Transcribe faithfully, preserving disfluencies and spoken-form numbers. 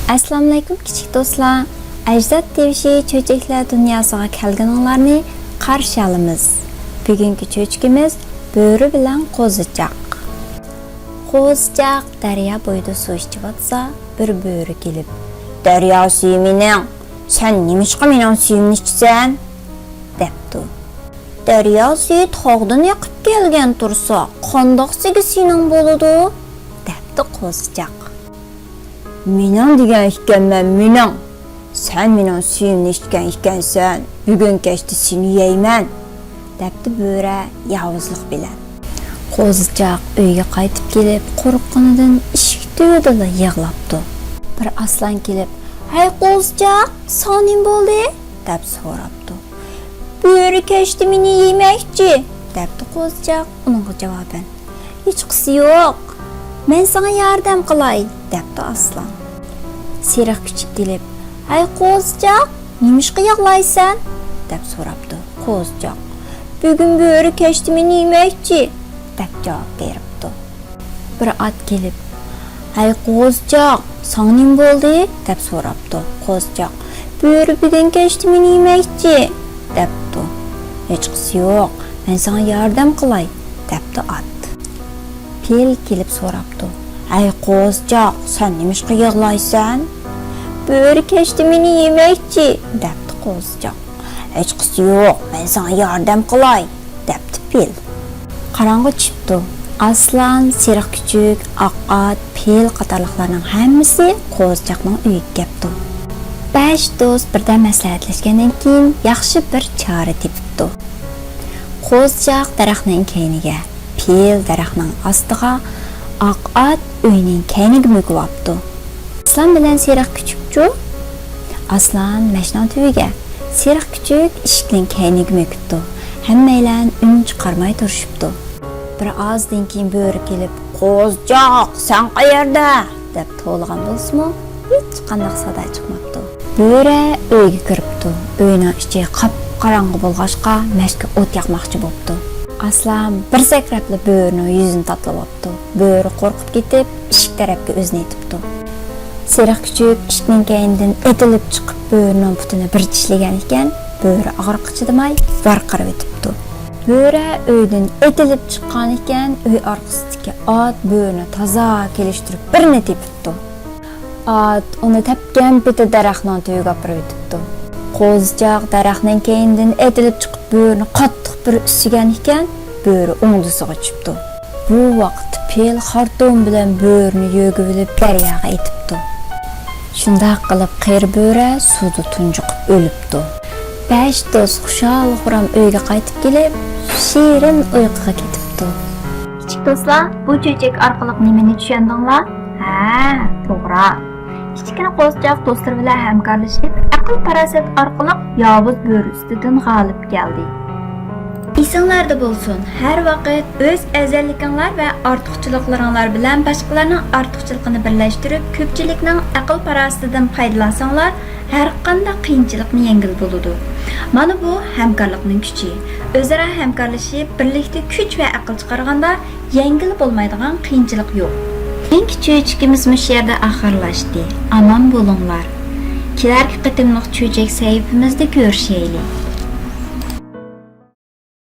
ئەسسالامۇئەلەيكۇم كىچىك دوستلار. ئەجداد تىۋى چۆچەكلەر دۇنياسىغا كەلگىنىڭلارنى قارشى ئالىمىز. بۈگۈنكى چۆچىكىمىز بۆرە بىلەن قوزىچاق. قوزىچاق دەريا بويىدا سۇ ئىچىۋاتسا، بىر بۆرە كېلىپ، «دەريا سۈيى مېنىڭ، سەن نېمىشقا مېنىڭ سۈيۈمنى ئىچىسەن؟» دەپتۇ. «دەريا سۈيى تاغدىن ئېقىپ كەلگەن تۇرسا، قانداق سۈيى سېنىڭ بولىدۇ؟» دەپتۇ قوزىچاق. «مېنىڭ دېگەن ئىكەنمەن، مېنىڭ. سەن مېنىڭ سۈيۈمنى ئىچكەن ئىكەنسەن، بۈگۈن كەچتە سېنى يەيمەن» دەپتۇ بۆرە ياۋۇزلۇق بىلەن. قوزىچاق ئۆيگە قايتىپ كېلىپ، قورققىنىدىن ئىشىك تۈۋىدىلا يىغلاپتۇ. بىر ئاسلان كېلىپ، «ھەي قوزىچاق، ساڭا نېمە بولدى؟» دەپ سوراپتۇ. «بۆرە كەچتە مېنى يېمەكچى» دەپتۇ قوزىچاق ئۇنىڭغا جاۋابەن. «ھېچقىسى يوق، مەن ساڭا ياردەم قىلاي» دەپتۇ ئاسلان. سېرىق كۈچۈك كېلىپ، «ھەي قوزىچاق، نېمىشقا يىغلايسەن؟» دەپ سوراپتۇ. قوزىچاق، «بۈگۈن بۆرە كەچتە مېنى يېمەكچى» دەپ جاۋاب بېرىپتۇ. بىر ئات كېلىپ، «ھەي قوزىچاق، ساڭا نېمە بولدى؟» دەپ سوراپتۇ. قوزىچاق، «بۆرە بۈگۈن كەچتە مېنى يېمەكچى» دەپتۇ. «ھېچقىسى يوق، مەن ساڭا ياردەم قىلاي» دەپتۇ ئات. پىل كېلىپ سوراپتۇ، «ھەي قوزىچاق، سەن نېمىشقا يىغلايسەن؟» «بۆرە كەچتە مېنى يېمەكچى» دەپتۇ قوزىچاق. «ھېچقىسى يوق، مەن ساڭا ياردەم قىلاي» دەپتۇ پىل. قاراڭغۇ چۈشۈپتۇ. ئاسلان، سېرىق كۈچۈك، ئاق ئات، پىل قاتارلىقلارنىڭ ھەممىسى قوزىچاقنىڭ ئۆيىگە كەپتۇ. بەش دوست بىردەم مەسلىھەتلەشكەندىن كېيىن، ياخشى بىر چارە تېپىپتۇ. قوزىچاق دەرەخنىڭ كەينىگە، پىل دەرەخنىڭ ئاستىغا، ئاق ئات ئۆينىڭ كەينىگە مۆكۈۋاپتۇ. ئاسلان بىلەن سېرىق كۈچۈكچۇ؟ ئاسلان مەشنىڭ تۈۋىگە، سېرىق كۈچۈك ئىشىكنىڭ كەينىگە مۆكۈپتۇ. ھەممەيلەن ئۈن چىقارماي تۇرۇشۇپتۇ. بىر ئازدىن كېيىن بۆرە كېلىپ، «قوزىچاق، سەن قەيەردە؟» دەپ توۋلىغان بولسىمۇ، ھېچقانداق سادا چىقماپتۇ. بۆرە ئۆيگە كىرىپتۇ. ئۆينىڭ ئىچى قاپقاراڭغۇ بولغاچقا، مەشكە ئوت ياقماقچى بوپتۇ. ئاسلان بىر سەكرەپلا بۆرىنىڭ يۈزىنى تاتىلاۋاپتۇ. بۆرە قورقۇپ كېتىپ، ئىشىك تەرەپكە ئۆزىنى ئېتىپتۇ. سېرىق كۈچۈك ئىشىكنىڭ كەينىدىن ئېتىلىپ چىقىپ، بۆرىنىڭ پۇتىنى بىر چىشلىگەن ئىكەن، بۆرە ئاغرىققا چىدىماي ۋارقىراۋېتىپتۇ. بۆرە ئۆيدىن ئېتىلىپ چىققان ئىكەن، ئۆي ئارقىسىدىكى ئات بۆرىنى تازا كېلىشتۈرۈپ بىرنى تېپىپتۇ. ئات ئۇنى تەپكەن پېتى دەرەخنىڭ تۈۋىگە ئاپىرىۋېتىپتۇ. قوزىچاق دەرەخنىڭ كەينىدىن ئېتىلىپ چىقىپ، بۆرىنى قاتتىق بىر ئۈسۈگەن ئىكەن، بۆرە ئوڭدىسىغا چۈشۈپتۇ. بۇ ۋاقىتتا پىل خارتۇم بىلەن بۆرىنى يۆگىۋېلىپ دەرياغا ئېتىپتۇ. شۇنداق قىلىپ قېرى بۆرە سۇدا تۇنجۇقۇپ ئۆلۈپتۇ. بەش دوست خۇشال-خۇرام ئۆيگە قايتىپ كېلىپ، شېرىن ئۇيقۇغا كېتىپتۇ. كىچىك دوستلار، بۇ چۆچەك ئارقىلىق نېمىنى چۈشەندىڭلار؟ ھە، توغرا. كىچىككىنە قوزىچاق دوستلىرى بىلەن ھەمكارلىشىپ، ئەقىل-پاراسەت ئارقىلىق ياۋۇز بۆرە ئۈستىدىن غالىب كەلدى. ئېسىڭلاردا بولسۇن، ھەر ۋاقىت ئۆز ئەۋزەللىكىڭلار ۋە ئارتۇقچىلىقلىرىڭلار بىلەن باشقىلارنىڭ ئارتۇقچىلىقىنى بىرلەشتۈرۈپ، كۆپچىلىكنىڭ ئەقىل-پاراسىتىدىن پايدىلانساڭلار، ھەرقانداق قىيىنچىلىقنى يەڭگىلى بولىدۇ. مانا بۇ ھەمكارلىقنىڭ كۈچى. ئۆزئارا ھەمكارلىشىپ، بىرلىكتە كۈچ ۋە ئەقىل چىقارغاندا، يەڭگىلى بولمايدىغان قىيىنچىلىق يوق. بۈگۈنكى چۆچىكىمىز مۇشۇ يەردە ئاخىرلاشتى. ئامان بولۇڭلار. كېلەركى قېتىملىق چۆچەك سەھىپىمىزدە كۆرۈشەيلى.